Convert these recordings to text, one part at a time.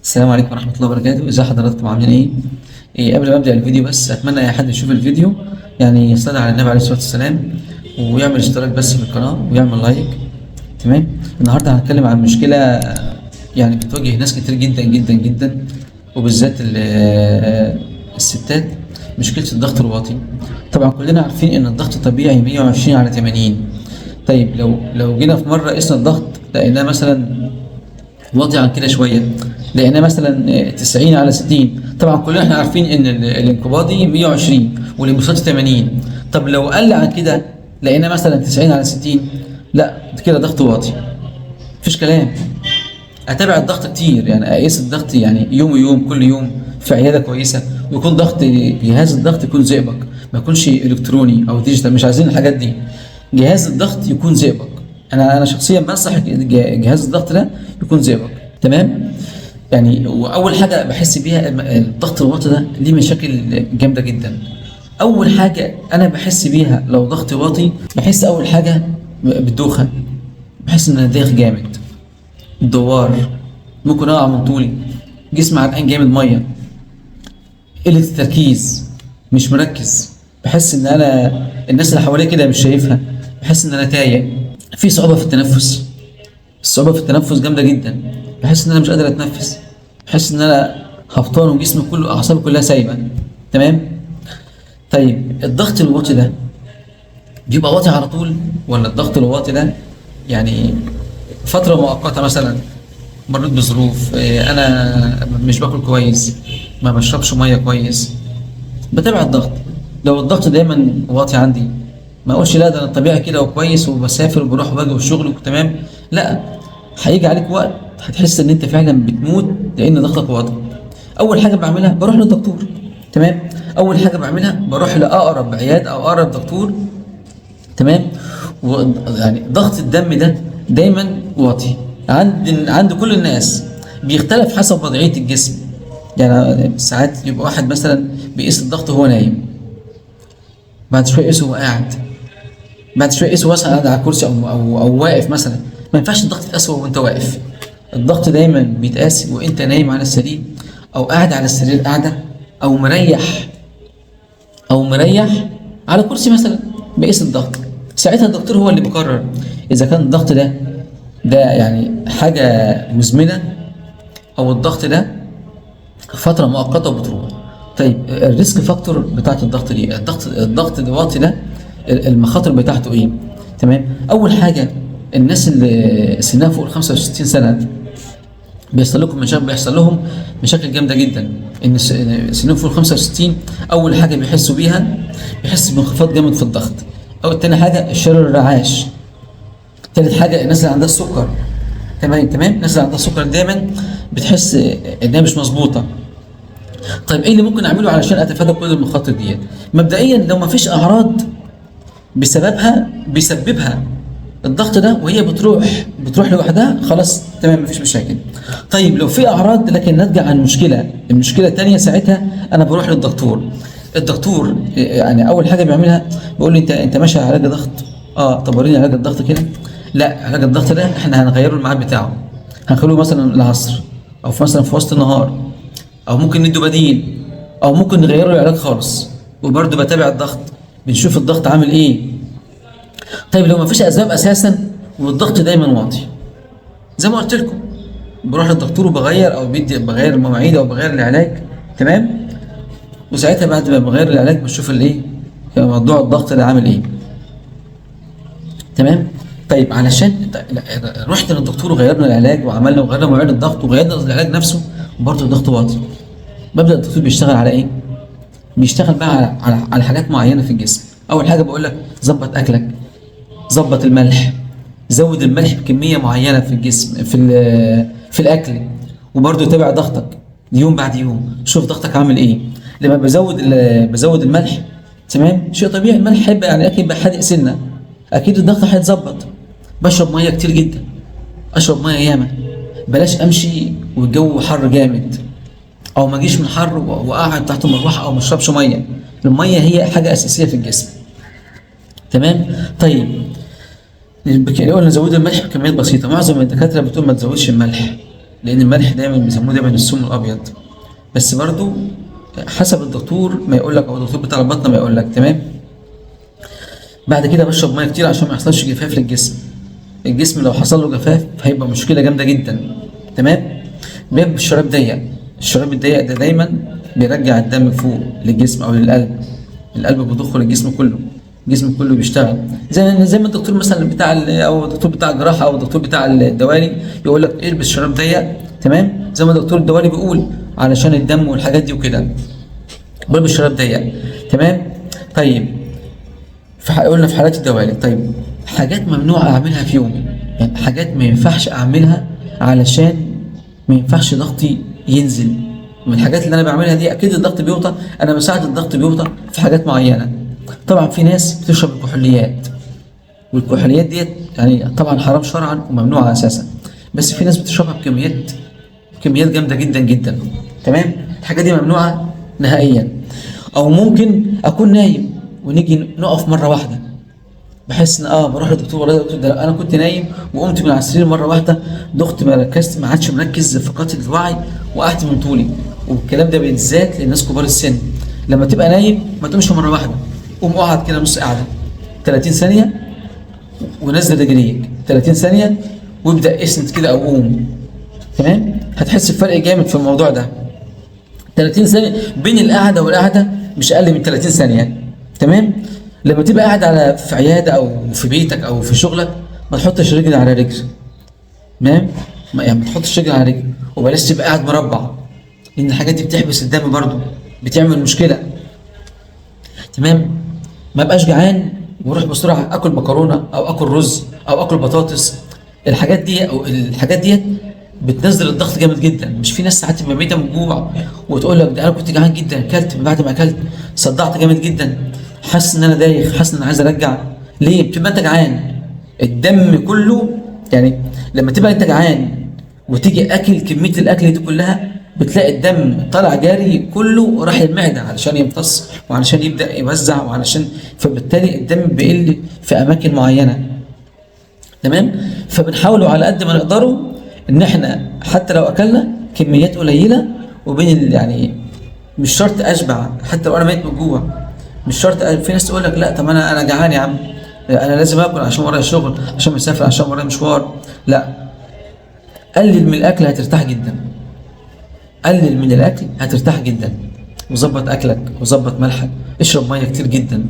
السلام عليكم ورحمة الله وبركاته. ازي حضراتكم عاملين ايه؟ قبل ما ابدأ الفيديو بس اتمنى اي حد يشوف الفيديو يعني يصلي على النبي عليه الصلاة والسلام، ويعمل اشتراك بس في القناة ويعمل لايك. تمام. النهارده هنتكلم عن مشكلة يعني بتواجه ناس كتير جدا جدا جدا، وبالذات الستات، مشكلة الضغط الواطي. طبعا كلنا عارفين ان الضغط الطبيعي 120 على 80. طيب لو جينا في مرة قسنا الضغط لقيناه مثلا واطي عن كده شوية، لقيناه مثلا 90 على 60. طبعا كلنا احنا عارفين ان الانقباضي 120 والانبساطي 80. طب لو قل عن كده لقيناه مثلا 90 على 60، لا كده ضغط واطي، مفيش كلام. اتابع الضغط كتير، يعني اقيس الضغط يعني يوم ويوم، كل يوم في عيادة كويسة، ويكون ضغط جهاز الضغط يكون زئبق، ما يكونش الكتروني او digital، مش عايزين الحاجات دي. جهاز الضغط يكون زئبق. انا شخصيا بنصح جهاز الضغط ده يكون زئبق. تمام. يعني واول حاجة بحس بيها الضغط الواطي ده ليه مشاكل جامدة جدا. اول حاجة انا بحس بيها لو ضغط واطي، بحس اول حاجة بالدوخه، بحس ان انا دايخ جامد، دوار، ممكن اقع من طولي، جسمي عرقان جامد، مية، قلة التركيز، مش مركز، بحس ان انا الناس اللي حواليا كده مش شايفها، بحس ان انا تايه، في صعوبة في التنفس، الصعوبة في التنفس جامدة جدا، بحس ان انا مش قادر اتنفس، بحس ان انا هبطان وجسمي كله اعصابي كلها سايبه. تمام. طيب الضغط الواطي ده بيبقى واطي على طول، ولا الضغط الواطي ده يعني فترة مؤقتة؟ مثلا مريت بظروف، انا مش باكل كويس، ما بشربش مية كويس. بتابع الضغط. لو الضغط دايما واطي عندي ما اقولش لا ده انا طبيعي كده وكويس وبسافر وبروح وباجي والشغل تمام، لا، هيجي عليك وقت هتحس ان انت فعلا بتموت لان ضغطك واطي. اول حاجة بعملها بروح للدكتور. تمام. اول حاجة بعملها بروح لاقرب عيادة او اقرب دكتور. تمام. يعني ضغط الدم ده دايما واطي عند كل الناس، بيختلف حسب وضعية الجسم. يعني ساعات يبقى واحد مثلا بيقيس الضغط وهو نايم، بعد شوية يقيسه وهو قاعد، بعد شوية يقيسه مثلا قاعد على كرسي او واقف مثلا. ما ينفعش الضغط يتقاس وانت واقف. الضغط دايما بيتقاس وانت نايم على السرير، او قاعد على السرير قاعدة، او مريح، او مريح على كرسي مثلا، بيقيس الضغط. ساعتها الدكتور هو اللي بيقرر اذا كان الضغط ده يعني حاجة مزمنة، او الضغط ده فترة مؤقتة وبتروح. طيب ال risk factor بتاعت الضغط دي، الضغط الواطي ده المخاطر بتاعته ايه؟ تمام. اول حاجة الناس اللي سنها فوق ال 65 سنة بيحصل لكم مشاكل، بيحصل لهم مشاكل جامدة جدا. ان سنهم فوق ال 65 اول حاجة بيحسوا بيها، بيحس بانخفاض جامد في الضغط. او تاني حاجة الشلل الرعاش. تالت حاجة الناس اللي عندها السكر. تمام. تمام. الناس اللي عندها السكر دايما بتحس انها مش مظبوطة. طيب ايه اللي ممكن اعمله علشان اتفادى كل المخاطر ديت؟ مبدئيا لو ما فيش اعراض بيسببها الضغط ده وهي بتروح لوحدها، خلاص تمام مفيش مشاكل. طيب لو في اعراض لكن ناتجة عن مشكلة، المشكلة الثانية ساعتها انا بروح للدكتور. الدكتور يعني اول حاجة بيعملها بيقول لي انت ماشي على علاج ضغط؟ طب وريني علاج الضغط كده. لا، علاج الضغط ده احنا هنغيره الميعاد بتاعه، هنخليه مثلا العصر، او مثلا في وسط النهار، او ممكن نديه بديل، او ممكن نغيره العلاج خالص. وبرده بتابع الضغط، بنشوف الضغط عامل ايه. طيب لو ما فيش اسباب اساسا والضغط دايما واطي، زي ما قلت لكم بروح للدكتور وبغير، او بيدي بغير المواعيد او بغير العلاج. تمام. وساعتها بعد ما بغير العلاج بشوف الايه، موضوع الضغط ده عامل ايه. تمام. طيب علشان رحت للدكتور وغيرنا العلاج وعملنا وغيرنا مواعيد الضغط وغيرنا العلاج نفسه، وبرده الضغط واطي. ببدا الدكتور بيشتغل على ايه؟ بيشتغل بقى على حاجات معينة في الجسم. اول حاجة بقول لك ظبط اكلك، ظبط الملح، زود الملح بكمية معينة في الجسم، في الاكل. وبرده تابع ضغطك يوم بعد يوم، شوف ضغطك عامل ايه. لما بزود الملح، تمام، شيء طبيعي الملح هيبقى يعني اكيد يبقى حادق سنة، اكيد الضغط هيتظبط. بشرب مية كتير جدا، اشرب مية ياما، بلاش امشي والجو حر جامد، او ما اجيش من حر واقعد تحت المروحة، او ما اشربش مية. المية هي حاجة اساسية في الجسم. تمام. طيب قلنا نزود الملح بكميات بسيطة. معظم الدكاترة بتقول ما تزودش الملح، لان الملح دايما بيسموه دايما السم الابيض، بس برضو حسب الدكتور ما يقول لك، او الدكتور بتاع البطنه ما يقول لك. تمام. بعد كده بشرب مية كتير عشان ما يحصلش جفاف للجسم. الجسم لو حصل له جفاف هيبقى مشكلة جامدة جدا. تمام. بيبقى الشراب ضيق، الشراب الضيق ده دايما بيرجع الدم فوق للجسم او للقلب. القلب بيضخه للجسم كله، الجسم كله بيشتغل زي ما الدكتور مثلا بتاع او الدكتور بتاع الجراحة او الدكتور بتاع الدوالي يقول لك البس شراب ضيق. تمام. زي ما دكتور الدوالي بيقول علشان الدم والحاجات دي وكده، بلبس شراب ضيق. تمام. طيب قلنا في حالات الدوالي. طيب حاجات ممنوع اعملها في يومي، يعني حاجات ما ينفعش اعملها علشان ما ينفعش ضغطي ينزل. من الحاجات اللي انا بعملها دي اكيد الضغط بيوطى، انا بساعد الضغط بيوطى في حاجات معينة. طبعا في ناس بتشرب الكحوليات، والكحوليات ديت يعني طبعا حرام شرعا وممنوعه اساسا، بس في ناس بتشربها بكميات جامدة جدا جدا. تمام. الحاجة دي ممنوعة نهائيا. او ممكن اكون نايم ونيجي نقف مرة واحدة، بحس ان بروح للدكتور، والله يا دكتور ده انا كنت نايم وقمت من على السرير مرة واحدة، دخت، ما ركزت، ما عادش مركز، فقدت الوعي، وقعت من طولي. والكلام ده بالذات للناس كبار السن، لما تبقى نايم ما تقومش مرة واحدة، قوم اقعد كده نص قعدة 30 ثانية ونزل رجليك 30 ثانية وابدا اسند كده او قوم. تمام. هتحس بفرق جامد في الموضوع ده. 30 ثانية بين القعدة والقعده، مش اقل من 30 ثانية. تمام. لما تبقى قاعد على في عيادة او في بيتك او في شغلك ما تحطش رجل على رجل. تمام. يعني ما تحطش رجل على رجل، وبلاش تبقى قاعد مربع، لان الحاجات دي بتحبس الدم برضو، بتعمل مشكلة. تمام. ما بقاش جعان واروح بسرعة اكل مكرونه او اكل رز او اكل بطاطس. الحاجات دي او الحاجات ديت بتنزل الضغط جامد جدا. مش في ناس ساعات تبقى ميته من الجوع وتقول لك ده انا كنت جعان جدا، اكلت، بعد ما اكلت صدعت جامد جدا، حاسس ان انا دايخ، حاسس ان انا عايز ارجع. ليه؟ بتبقى انت جعان، الدم كله يعني لما تبقى انت جعان وتيجي اكل كمية الاكل دي كلها، بتلاقي الدم طالع جاري كله راح المعدة علشان يمتص وعلشان يبدا يوزع وعلشان، فبالتالي الدم بيقل في اماكن معينة. تمام. فبنحاولوا على قد ما نقدروا ان احنا حتى لو اكلنا كميات قليله، وبين يعني مش شرط اشبع حتى لو انا ميت من الجوع، مش شرط. في ناس تقول لك لا طب انا جعان يا عم، انا لازم اكل عشان ورايا شغل، عشان مسافر، عشان ورايا مشوار. لا، قلل من الاكل هترتاح جدا. قلل من الاكل هترتاح جدا، وظبط اكلك وظبط ملحك، اشرب مية كتير جدا.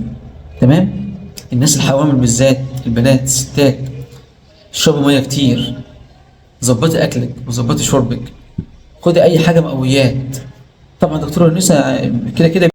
تمام. الناس الحوامل بالذات، البنات، الستات، اشربوا مية كتير، ظبطي اكلك وظبطي شربك، خدي اي حاجة مقويات. طبعا دكتور النساء كده كده.